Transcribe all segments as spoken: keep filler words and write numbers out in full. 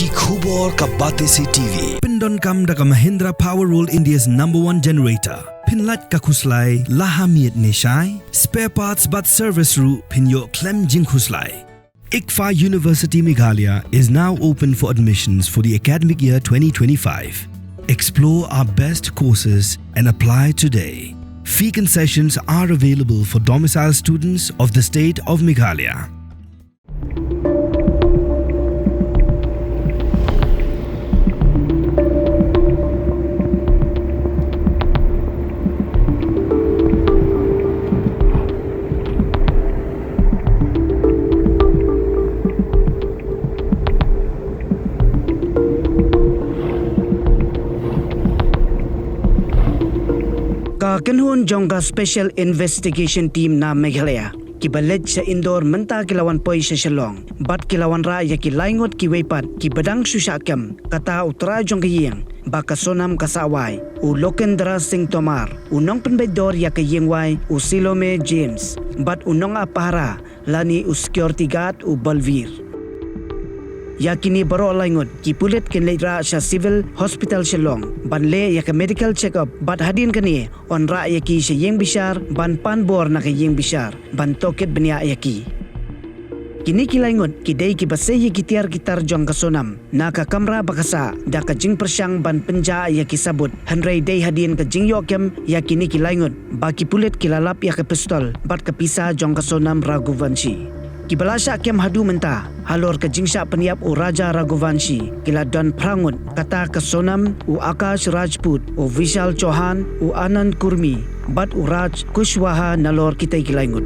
Ki khubor ka Batesi T V. Pyndonkam da ka Mahindra Power World, India's number one generator. Pynlait ka khuslai la ha miet ne shai. Spare parts bad service ruh phin ïoh khlem jingkhuslai. ICFAI University Meghalaya is now open for admissions for the academic year twenty twenty-five. Explore our best courses and apply today. Fee concessions are available for domicile students of the state of Meghalaya. Ka kynhun jong ka Special Investigation Team na Meghalaya, kiba leit sha Indore mynta, ki la wan poi sha Shillong bad ki la wanrah ïa ki laingut kiwei pat kiba dang shu shah kem, kata u trai jong ka ïing ba ka Sonam ka sah wai, u Lokendra Singh Tomar, u nongpynbeit dor ïa ka ïingwai u Silome James, bad u nongap pahara lane u security guard u Balvir. Ïa kine baroh laingut ki pulit kin leit rah sha Civil Hospital Shillong ban leh ïa ka medical check-up, bad hadien kane yn rah ïa ki sha ïing bishar ban pan bor na ka ïing bishar ban tohkit bniah ïa ki. Kine ki laingut ki dei kiba sei ïa ki tiar ki tar jong ka Sonam na ka kamra ba ka sah da ka jingpyrshang ban pynjah ïa ki sabut, hynrei dei hadien ka jingïoh kem ïa kine ki laingut ba ki pulit ki la lap ïa ka pistol bad ka pisa jong ka Sonam Raghuvanshi. Kiba la shah kem haduh mynta halor ka jingshah pynïap u Raja Raghuvanshi ki la don phra ngut, kata ka Sonam, u Akash Rajput, u Vishal Chauhan, u Anand Kurmi bad u Raj Kushwaha nalor kitei ki laingut.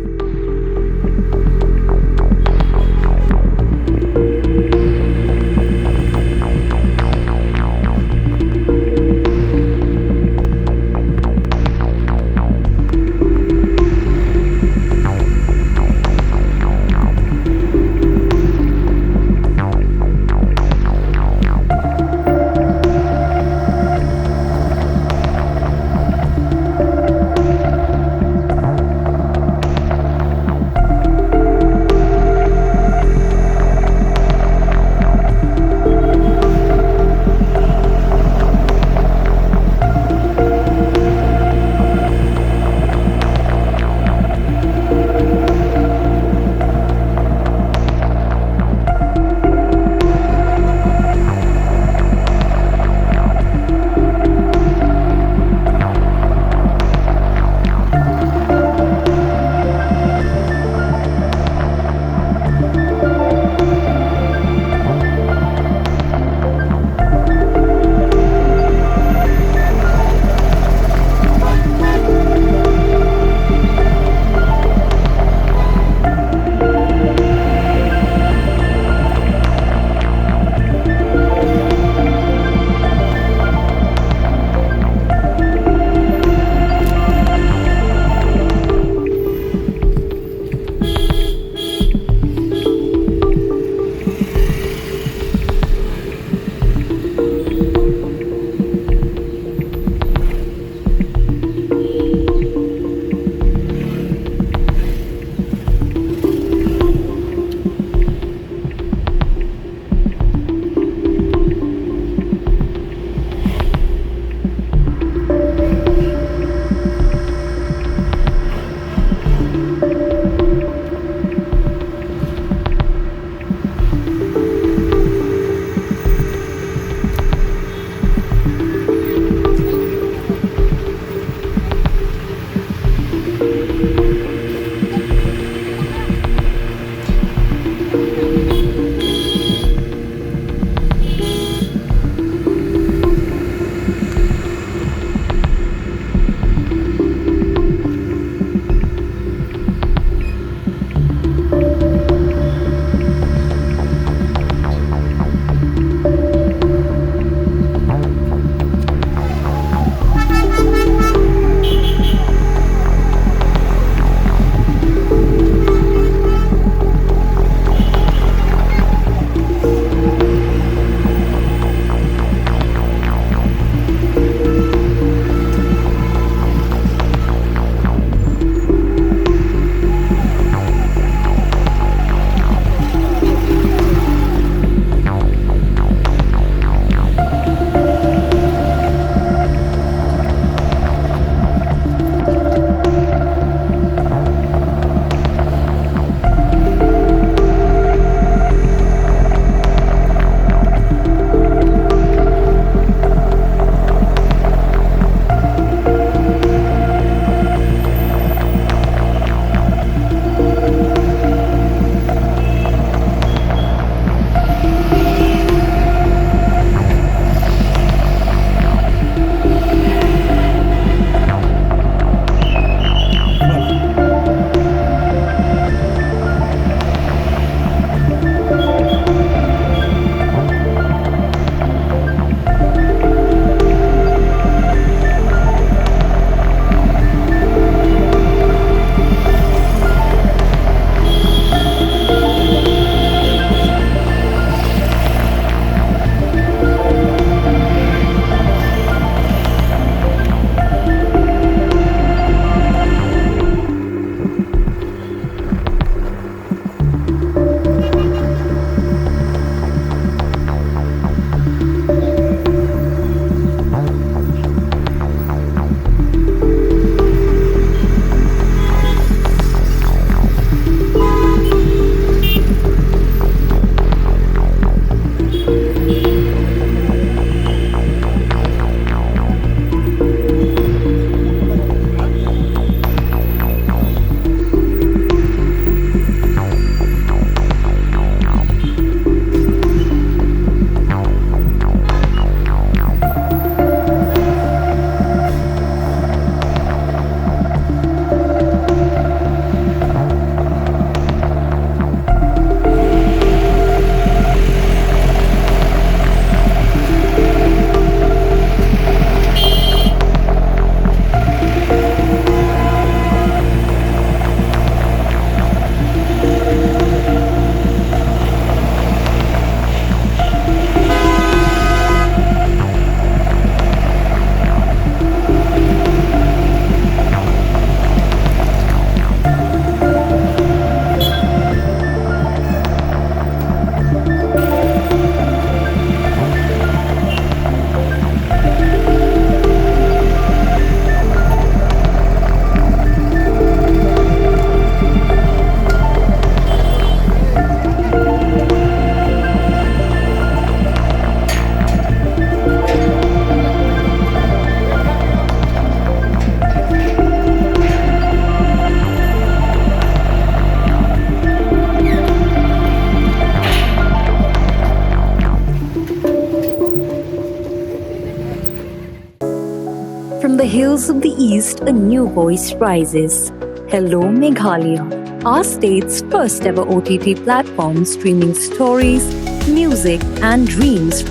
the hills of the East, a new voice rises. Hello Meghalaya, our state's first ever O T T platform streaming stories, music, and dreams.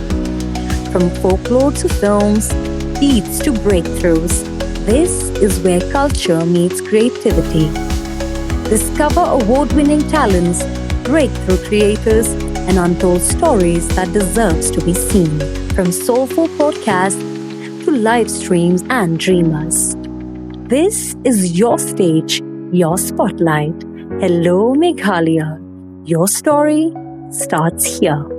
From folklore to films, beats to breakthroughs, this is where culture meets creativity. Discover award winning talents, breakthrough creators, and untold stories that deserves to be seen. From soulful podcasts to live streams and dreamers. This is your stage, your spotlight. Hello Meghalaya. Your story starts here.